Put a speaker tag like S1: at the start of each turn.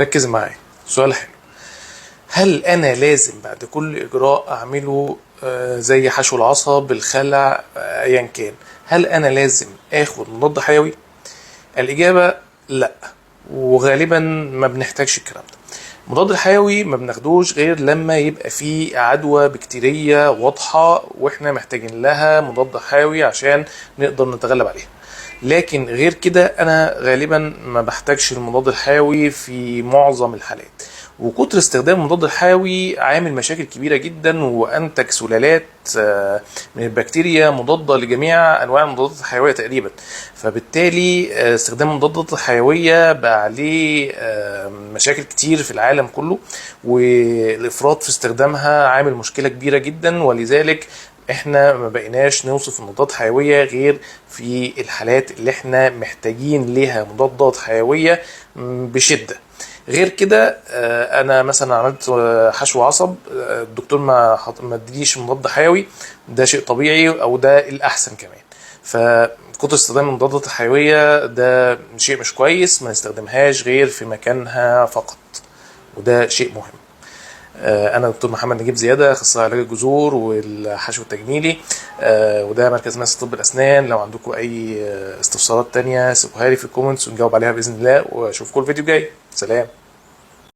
S1: ركز معايا، سؤال حلو. هل انا لازم بعد كل اجراء اعمله زي حشو العصب، الخلع، ايا كان، هل انا لازم اخد مضاد حيوي؟ الاجابة لا، وغالبا ما بنحتاجش الكلام ده. المضاد الحيوي ما بناخدوش غير لما يبقى فيه عدوى بكتيرية واضحة واحنا محتاجين لها مضاد حيوي عشان نقدر نتغلب عليها، لكن غير كده انا غالبا ما بحتاجش المضاد الحيوي في معظم الحالات. وكتر استخدام المضاد الحيوي عامل مشاكل كبيرة جدا، وانتج سلالات من البكتيريا مضادة لجميع انواع المضادات الحيوية تقريبا. فبالتالي استخدام المضادات الحيوية بقى عليه مشاكل كتير في العالم كله، والافراط في استخدامها عامل مشكلة كبيرة جدا. ولذلك احنا ما بقيناش نوصف المضادات الحيوية غير في الحالات اللي احنا محتاجين ليها مضادات حيوية بشدة. غير كده انا مثلا عملت حشو عصب، الدكتور ما اديش مضاد حيوي، ده شيء طبيعي او ده الاحسن كمان. فكتر استخدام المضادات الحيوية ده شيء مش كويس، ما نستخدمهاش غير في مكانها فقط، وده شيء مهم. أنا دكتور محمد نجيب زيادة، أخصائي علاج الجذور والحشو التجميلي، وده مركز ماس طب الأسنان. لو عندكم أي استفسارات تانية سيبوها لي في ال comments ونجاوب عليها بإذن الله، وأشوفكم الفيديو الجاي. سلام.